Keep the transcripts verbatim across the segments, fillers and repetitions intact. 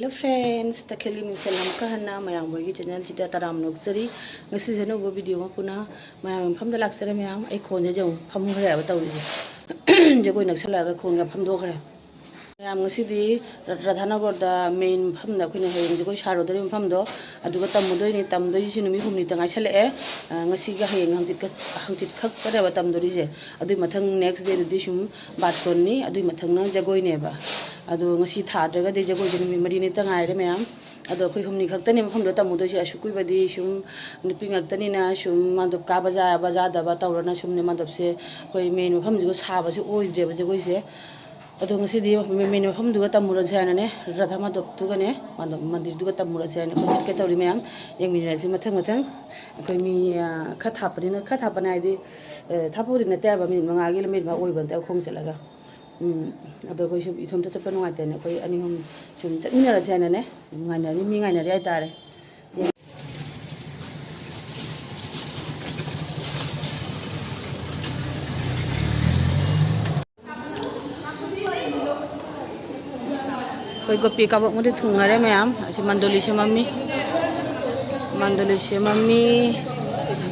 Hello friends, ꯇꯈꯦꯜꯒꯤ ꯃꯤꯡꯁꯦꯜ ꯑꯃꯨꯛꯀ ꯍꯟꯅ ꯃꯌꯥꯝ ꯍꯣꯏꯒꯤ channel ꯁꯤꯗ ꯇꯔꯥꯝꯅ ꯑꯣꯛꯆꯔꯤ꯫ ꯉꯁꯤꯁꯦ ꯑꯅꯧꯕ video ꯑꯃ ꯄꯨꯅ ꯃꯌꯥꯝꯒꯤ ꯃꯐꯝꯗ ꯂꯥꯛꯆꯔꯦ꯫ ꯃꯌꯥꯝ, ꯑꯩ ꯈꯣꯟꯁꯦ ꯌꯦꯡꯉꯨ, ꯐꯝꯈ꯭ꯔꯦꯕ ꯇꯧꯔꯤꯁꯦ꯫ ꯖꯒꯣꯏ ꯅꯛꯁꯜꯂꯛꯑꯒ ꯈꯣꯟꯒ ꯐꯝꯗꯣꯛꯈ꯭ꯔꯦ꯫ ꯃꯌꯥꯝ, ꯉꯁꯤꯗꯤ ꯔ-, ꯔꯥꯙꯥꯅꯒꯔꯗ main ꯃꯐꯝꯗ ꯑꯩꯈꯣꯏꯅ ꯍꯌꯦꯡ ꯖꯒꯣꯏ ꯁꯥꯔꯨꯗꯣꯏꯔꯤꯕ ꯃꯐꯝꯗꯣ ꯑꯗꯨꯒ ꯇꯝꯃꯨꯗꯣꯏꯅꯤ꯫ ꯇꯝꯗꯣꯏꯁꯤ ꯅꯨꯃꯤꯠ ꯍꯨꯝꯅꯤꯇ ꯉꯥꯏꯁꯜꯂꯛꯑꯦ꯫ ꯑ, ꯉꯁꯤꯒ ꯍꯌꯦꯡ ꯍꯪꯆꯤꯠꯀ-, ꯍꯪꯆꯤꯠ ꯈꯛꯇꯅꯦꯕ ꯇꯝꯗꯣꯔꯤꯁꯦ꯫ ꯑꯗꯨꯏ ꯃꯊꯪ next dayꯗꯨꯗꯤ ꯁꯨꯝ ꯕꯥꯔꯇꯣꯟꯅꯤ, ꯑꯗꯨꯏ ꯃꯊꯪꯅ ꯖꯒꯣꯏꯅꯦꯕ꯫ ꯑꯗꯣ ꯉꯁꯤ ꯊꯥꯗ꯭ꯔꯒꯗꯤ ꯖꯒꯣꯏꯁꯦ ꯅꯨꯃꯤꯠ ꯃꯔꯤꯅꯤꯇ ꯉꯥꯏꯔꯦ ꯃꯌꯥꯝ꯫ ꯑꯗꯣ ꯑꯩꯈꯣꯏ ꯍꯨꯝꯅꯤ ꯈꯛꯇꯅꯦ ꯃꯐꯝꯗꯣ ꯇꯝꯃꯨꯗꯣꯏꯁꯦ꯫ ꯑꯁꯨꯛ ꯀꯨꯏꯕꯗꯤ ꯁꯨꯝ ꯅꯨꯄꯤ ꯉꯥꯛꯇꯅꯤꯅ ꯁꯨꯝ ꯃꯥꯟꯗꯣꯞ ꯀꯥꯕ ꯌꯥꯕ ꯌꯥꯗꯕ ꯇꯧꯔꯅ ꯁꯨꯝꯅꯦ ꯃꯥꯟꯗꯣꯞꯁꯦ ꯑꯩꯈꯣꯏ main ꯃꯐꯝꯁꯤꯒ ꯁꯥꯕꯁꯦ ꯑꯣꯏꯗ꯭ꯔꯦꯕ ꯖꯒꯣꯏꯁꯦ꯫ ꯑꯗꯣ ꯉꯁꯤꯗꯤ main ꯃꯐꯝꯗꯨꯒ ꯇꯝꯃꯨꯔꯁꯦ ꯍꯥꯏꯅꯅꯦ, ꯔꯥꯙꯥ ꯃꯥꯟꯗꯣꯞꯇꯨꯒꯅꯦ, ꯃꯥꯟꯗꯣꯞ ꯃꯟꯗꯤꯔꯗꯨꯒ ꯇꯝꯃꯨꯔꯁꯦ ꯍꯥꯏꯅ ꯑꯩꯈꯣꯏ ꯆꯠꯀꯦ ꯇꯧꯔꯤ ꯃꯌꯥꯝ꯫ ꯌꯦꯡꯃꯤꯟꯅꯔꯁꯤ ꯃꯊꯪ ꯃꯊꯪ꯫ ꯑꯩꯈꯣꯏ ꯃꯤ, ꯑ, ꯈꯔ ꯊꯥꯞꯄꯅꯤꯅ, ꯈꯔ ꯊꯥꯞꯄꯅꯦ ꯍꯥꯏꯗꯤ, ꯑ, ꯊꯥꯞꯄꯕꯨꯗꯤ ꯅꯠꯇꯦ ꯍꯥꯏꯕ, minute ꯃꯉꯥꯒꯤ ꯂꯝꯕꯤ ꯑꯗꯨꯃꯥꯏ ꯑꯣꯏꯕ ꯅꯠꯇꯦ ꯈꯣꯡ ꯆꯠꯂꯒ꯫ ꯎꯝ, ꯑꯗꯣ ꯑꯩꯈꯣꯏ ꯁꯨꯝ ꯏꯊꯣꯝꯇ ꯆꯠꯄ ꯅꯨꯡꯉꯥꯏꯇꯦꯅ ꯑꯩꯈꯣꯏ ꯑꯅꯤ ꯑꯍꯨꯝ ꯁꯨꯝ ꯆꯠꯃꯤꯟꯅꯔꯁꯦ ꯍꯥꯏꯅꯅꯦ, ꯉꯥꯏꯅꯔꯤ, ꯃꯤ ꯉꯥꯏꯅꯔꯤ ꯍꯥꯏꯇꯥꯔꯦ꯫ ꯑꯩꯈꯣꯏ ꯒꯣꯄꯤ ꯀꯕꯣꯛ ꯃꯔꯤ ꯊꯨꯡꯉꯔꯦ ꯃꯌꯥꯝ꯫ ꯑꯁꯤ ꯃꯟꯗꯣꯂꯤ ꯁꯦꯝꯃꯝꯃꯤ꯫ ꯃꯟꯗꯣꯂꯤ ꯁꯦꯝꯃꯝꯃꯤ꯫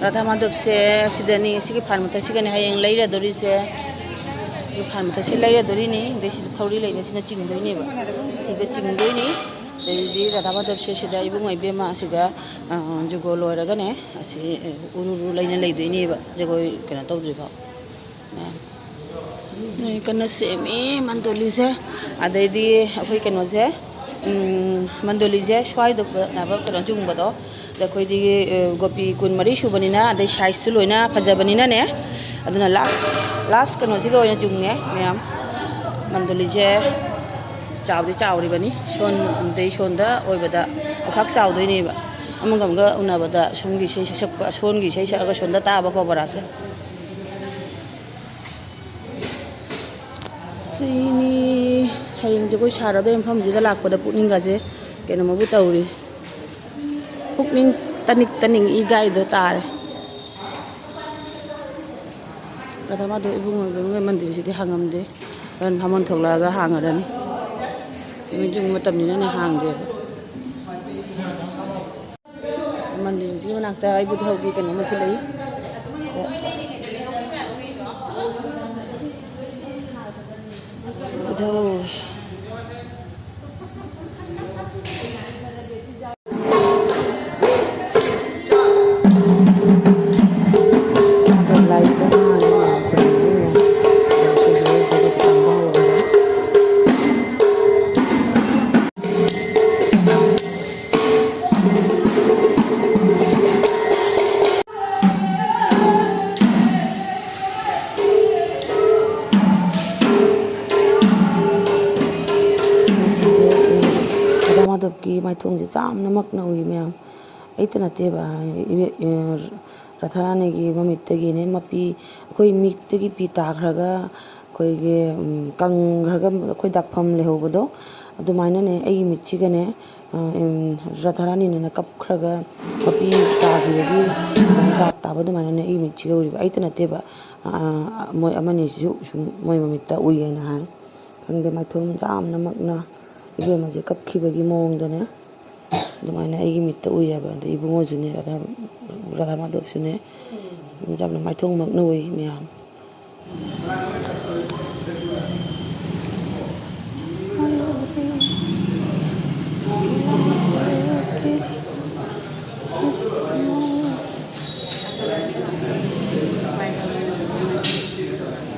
ꯔꯥꯙꯥ ꯃꯥꯙꯕꯁꯦ ꯁꯤꯗꯅꯤ꯫ ꯁꯤꯒꯤ ꯐꯥꯟ ꯃꯊꯛꯁꯤꯒꯅꯦ ꯍꯌꯦꯡ ꯂꯩꯔꯗꯣꯔꯤꯁꯦ꯫ ꯁꯤꯒꯤ ꯐꯥꯟ ꯃꯊꯛꯁꯤ ꯂꯩꯔꯗꯣꯔꯤꯅꯤ꯫ ꯑꯗꯩ ꯁꯤꯗ ꯊꯧꯔꯤ ꯂꯩꯕꯁꯤꯅ ꯆꯤꯡꯗꯣꯏꯅꯦꯕ꯫ ꯁꯤꯗ ꯆꯤꯡꯗꯣꯏꯅꯤ꯫ ꯑꯗꯩꯗꯤ ꯔꯥꯙꯥ ꯃꯥꯙꯕꯁꯦ ꯁꯤꯗ ꯏꯕꯨꯡꯉꯣ ꯏꯕꯦꯝꯃ ꯁꯤꯗ, ꯑ, ꯖꯨꯒꯣ ꯂꯣꯏꯔꯒꯅꯦ ꯑꯁꯤ, ꯑ, ꯎꯔꯨ ꯎꯔꯨ ꯂꯩꯅ ꯂꯩꯗꯣꯏꯅꯦꯕ꯫ ꯖꯒꯣꯏ ꯀꯩꯅꯣ ꯇꯧꯗ꯭ꯔꯤꯐꯥꯎ꯫ ꯅꯣꯏ ꯀꯟꯅ ꯁꯦꯝꯃꯤ ꯃꯟꯗꯣꯂꯤꯁꯦ꯫ ꯑꯗꯩꯗꯤ ꯑꯩꯈꯣꯏ ꯀꯩꯅꯣꯁꯦ, ꯎꯝ, ꯃꯟꯗꯣꯂꯤꯁꯦ ꯁ꯭ꯋꯥꯏꯗ ꯀꯩꯅꯣ ꯆꯨꯡꯕꯗꯣ, ꯑꯗ ꯑꯩꯈꯣꯏꯗꯤ, ꯑ, ꯒꯣꯄꯤ ꯀꯨꯟꯃꯔꯤ ꯁꯨꯕꯅꯤꯅ, ꯑꯗꯩ sizeꯁꯨ ꯂꯣꯏꯅ ꯐꯖꯕꯅꯤꯅꯅꯦ, ꯑꯗꯨꯅ last, last ꯀꯩꯅꯣꯁꯤꯒ ꯑꯣꯏꯅ ꯆꯨꯡꯉꯦ ꯃꯌꯥꯝ꯫ ꯃꯟꯗꯣꯂꯤꯁꯦ ꯆꯥꯎꯗꯤ ꯆꯥꯎꯔꯤꯕꯅꯤ, ꯁꯣꯟ ꯑꯗꯩ ꯁꯣꯟꯗ ꯑꯣꯏꯕꯗ ꯑꯃꯈꯛ ꯆꯥꯎꯗꯣꯏꯅꯦꯕ꯫ ꯑꯃꯒ ꯑꯃꯒ ꯎꯅꯕꯗ ꯁꯣꯝꯒꯤ ꯏꯁꯩ ꯁꯛꯄ, ꯁꯣꯟꯒꯤ ꯏꯁꯩ ꯁꯛꯑꯒ ꯁꯣꯟꯗ ꯇꯥꯕꯀꯣ ꯕꯣꯔꯥꯁꯦ꯫ ꯁꯤꯅꯤ ꯍꯌꯦꯡ ꯖꯒꯣꯏ ꯁꯥꯔꯗꯣꯏ ꯃꯐꯝꯁꯤꯗ ꯂꯥꯛꯄꯗ ꯄꯨꯛꯅꯤꯡꯒꯁꯦ ꯀꯩꯅꯣꯃꯕꯨ ꯇꯧꯔꯤ꯫ ꯄꯨꯛꯅꯤꯡ ꯇꯅꯤꯛ ꯇꯅꯤꯛ ꯏꯒꯥꯏꯗꯣ ꯇꯥꯔꯦ꯫ ꯔꯥꯙꯥ ꯃꯥꯙꯕ ꯏꯕꯨꯡꯉꯣ ꯏꯕꯦꯝꯃ ꯃꯟꯗꯤꯔꯁꯤꯗꯤ ꯍꯥꯡꯉꯝꯗꯦ꯫ ꯍꯣꯔꯦꯟ ꯐꯝꯐꯝ ꯊꯣꯛꯂꯛꯑꯒ ꯍꯥꯡꯉꯔꯅꯤ꯫ ꯅꯣꯡꯃꯥꯏꯖꯤꯡ ꯃꯇꯝꯅꯤꯅꯅꯦ ꯍꯥꯡꯗꯦꯕ꯫ ꯃꯟꯗꯤꯔꯁꯤꯒꯤ ꯃꯅꯥꯛꯇ ꯏꯕꯨꯙꯧꯒꯤ ꯀꯩꯅꯣꯝꯃꯁꯨ ꯂꯩ꯫ ꯏꯕꯨꯙꯧ꯫ ꯉꯁꯤꯁꯦ, ꯎꯝ, ꯔꯥꯙꯥ ꯃꯥꯙꯕꯀꯤ ꯃꯥꯏꯊꯣꯡꯁꯦ ꯆꯥꯝꯅꯃꯛꯅ ꯎꯏ ꯃꯌꯥꯝ꯫ ꯑꯩꯇ ꯅꯠꯇꯦꯕ, ꯏꯕꯦ-, ꯑ, ꯔꯥꯙꯥꯔꯥꯅꯤꯒꯤ ꯃꯃꯤꯠꯇꯒꯤꯅꯦ ꯃꯄꯤ, ꯑꯩꯈꯣꯏ ꯃꯤꯠꯇꯒꯤ ꯄꯤ ꯇꯥꯈ꯭ꯔꯒ ꯑꯩꯈꯣꯏꯒꯤ, ꯎꯝ, ꯀꯪꯈ꯭ꯔꯒ ꯑꯩꯈꯣꯏ ꯗꯥꯛꯐꯝ ꯂꯩꯍꯧꯕꯗꯣ, ꯑꯗꯨꯃꯥꯏꯅꯅꯦ ꯑꯩꯒꯤ ꯃꯤꯠꯁꯤꯒꯅꯦ, ꯑ, ꯎꯝ, ꯔꯥꯙꯥꯔꯥꯅꯤꯅꯅꯦ ꯀꯞꯈ꯭ꯔꯒ ꯃꯄꯤ ꯇꯥꯈꯤꯕꯒꯤ ꯑꯗꯨꯃꯥꯏꯅ ꯗꯥꯛ ꯇꯥꯕ ꯑꯗꯨꯃꯥꯏꯅꯅꯦ ꯑꯩꯒꯤ ꯃꯤꯠꯁꯤꯒ ꯎꯔꯤꯕ꯫ ꯑꯩꯇ ꯅꯠꯇꯦꯕ, ꯑ, ꯃꯣꯏ ꯑꯃꯅꯤꯁꯤꯁꯨ ꯁꯨꯝ ꯃꯣꯏ ꯃꯃꯤꯠꯇ ꯎꯏ ꯍꯥꯏꯅ ꯍꯥꯏ꯫ ꯈꯪꯗꯦ, ꯃꯥꯏꯊꯣꯡ ꯆꯥꯝꯅꯃꯛꯅ ꯏꯕꯦꯝꯃꯁꯦ ꯀꯞꯈꯤꯕꯒꯤ ꯃꯑꯣꯡꯗꯅꯦ꯫ ꯑꯗꯨꯃꯥꯏꯅ ꯑꯩꯒꯤ ꯃꯤꯠꯇ ꯎꯏ ꯍꯥꯏꯕ꯫ ꯑꯗ ꯏꯕꯨꯡꯉꯣꯁꯨꯅꯦ, ꯔꯥꯙꯥ, ꯔꯥꯙꯥ ꯃꯥꯙꯕꯁꯨꯅꯦ, ꯌꯥꯝꯅ ꯃꯥꯏꯊꯣꯡꯃꯛꯅ ꯎꯏ ꯃꯌꯥꯝ꯫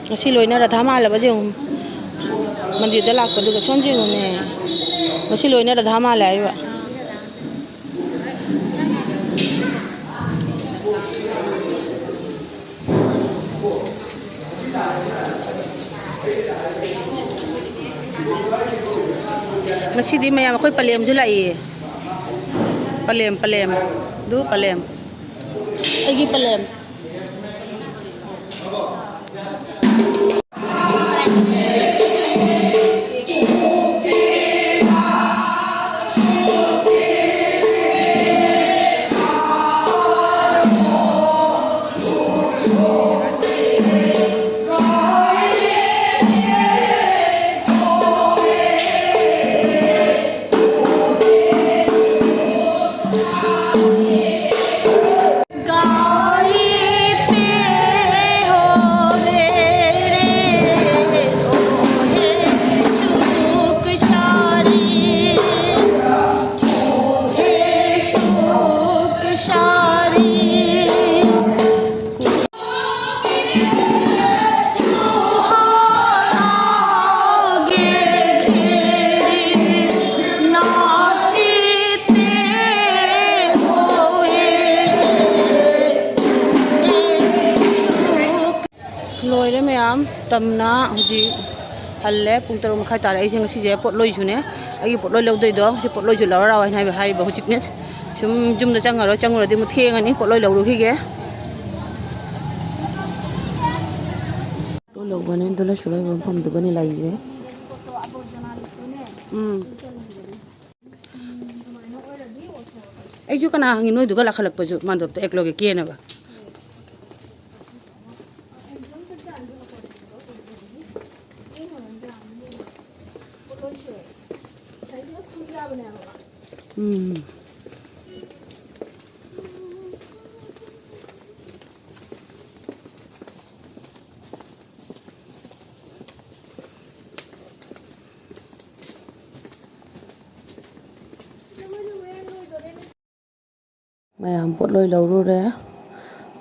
ꯉꯁꯤ ꯂꯣꯏꯅ ꯔꯥꯙꯥ ꯃꯥꯜꯂꯕ ꯌꯦꯡꯉꯨ꯫ ꯃꯟꯗꯤꯔꯗ ꯂꯥꯛꯄꯗꯨꯒ ꯁꯣꯝ ꯌꯦꯡꯉꯨꯅꯦ꯫ ꯉꯁꯤ ꯂꯣꯏꯅ ꯔꯥꯙꯥ ꯃꯥꯜꯂꯦ ꯍꯥꯏꯕ꯫ ꯉꯁꯤꯗꯤ ꯃꯌꯥꯝ ꯑꯩꯈꯣꯏ ꯄꯂꯦꯝꯁꯨ ꯂꯥꯛꯏꯌꯦ꯫ ꯄꯂꯦꯝ, ꯄꯂꯦꯝ꯫ ꯑꯗꯨ ꯄꯂꯦꯝ꯫ ꯑꯩꯒꯤ ꯄꯂꯦꯝ꯫ ꯃꯇꯝꯅ ꯍꯧꯖꯤꯛ ꯍꯜꯂꯦ, ꯄꯨꯡ ꯇꯔꯨꯛ ꯃꯈꯥꯏ ꯇꯥꯔꯦ꯫ ꯑꯩꯁꯦ ꯉꯁꯤꯁꯦ ꯄꯣꯠꯂꯣꯏꯁꯨꯅꯦ, ꯑꯩꯒꯤ ꯄꯣꯠꯂꯣꯏ ꯂꯧꯗꯣꯏꯗꯣ, ꯁꯤ ꯄꯣꯠꯂꯣꯏꯁꯨ ꯂꯧꯔ ꯂꯥꯛꯑꯣ ꯍꯥꯏꯅ ꯍꯥꯏꯕ, ꯍꯥꯏꯔꯤꯕ ꯍꯧꯖꯤꯛꯅꯦ꯫ ꯁꯨꯝ ꯌꯨꯝꯗ ꯆꯪꯉꯔꯣꯏ, ꯆꯪꯉꯨꯔꯗꯤ ꯑꯃꯨꯛ ꯊꯦꯡꯉꯅꯤ꯫ ꯄꯣꯠꯂꯣꯏ ꯂꯧꯔꯨꯈꯤꯒꯦ꯫ ꯄꯣꯠꯂꯣꯏ ꯂꯧꯕꯅꯦ, ꯑꯗꯨꯅ ꯁꯨ ꯂꯩꯕ ꯃꯐꯝꯗꯨꯒꯅꯦ ꯂꯩꯁꯦ꯫ ꯎꯝ꯫ ꯑꯩꯁꯨ ꯀꯅꯥ ꯍꯪꯉꯤ ꯅꯣꯏꯗꯨꯒ ꯂꯥꯈꯠꯂꯛꯄꯁꯨ ꯃꯥꯟꯗꯣꯞꯇ ꯑꯦꯛꯂꯣꯒꯤ ꯀꯦꯅꯕ꯫ ꯎꯝ꯫ ꯃꯌꯥꯝ ꯄꯣꯠꯂꯣꯏ ꯂꯧꯔꯨꯔꯦ꯫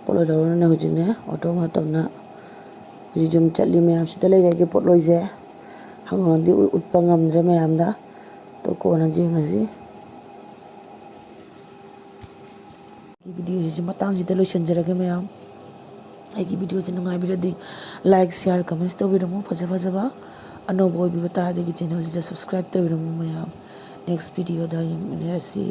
ꯄꯣꯠꯂꯣꯏ ꯂꯧꯔꯨꯔꯦ ꯍꯧꯖꯤꯛꯅꯦ, ꯑꯣꯇꯣ ꯃꯇꯝꯅ ꯍꯧꯖꯤꯛ ꯌꯨꯝ ꯆꯠꯂꯤ꯫ ꯃꯌꯥꯝ ꯁꯤꯗ ꯂꯩꯔꯦ ꯑꯩꯒꯤ ꯄꯣꯠꯂꯣꯏꯁꯦ꯫ ꯍꯪꯉꯨꯔꯗꯤ ꯎ-, ꯎꯠꯄ ꯉꯝꯗ꯭ꯔꯦ ꯃꯌꯥꯝꯗ꯫ ꯑꯗꯣ ꯀꯣꯟꯅ ꯌꯦꯡꯉꯁꯤ꯫ ꯑꯩꯒꯤ ꯚꯤꯗꯤꯑꯣꯁꯤꯁꯨ ꯃꯇꯥꯡꯁꯤꯗ ꯂꯣꯏꯁꯤꯟꯖꯔꯒꯦ ꯃꯌꯥꯝ꯫ ꯑꯩꯒꯤ ꯚꯤꯗꯤꯑꯣꯁꯤ ꯅꯨꯡꯉꯥꯏꯕꯤꯔꯗꯤ like, share, comments ꯇꯧꯕꯤꯔꯝꯃꯨ꯫ ꯐꯖ ꯐꯖꯕ ꯑꯅꯧꯕ ꯑꯣꯏꯕꯤꯕ ꯇꯥꯔꯗꯤ ꯑꯩꯒꯤ ꯆꯦꯅꯦꯜꯁꯤꯗ subscribe ꯇꯧꯕꯤꯔꯝꯃꯨ ꯃꯌꯥꯝ꯫ Next ꯚꯤꯗꯤꯑꯣꯗ ꯌꯦꯡꯃꯤꯟꯅꯔꯁꯤ꯫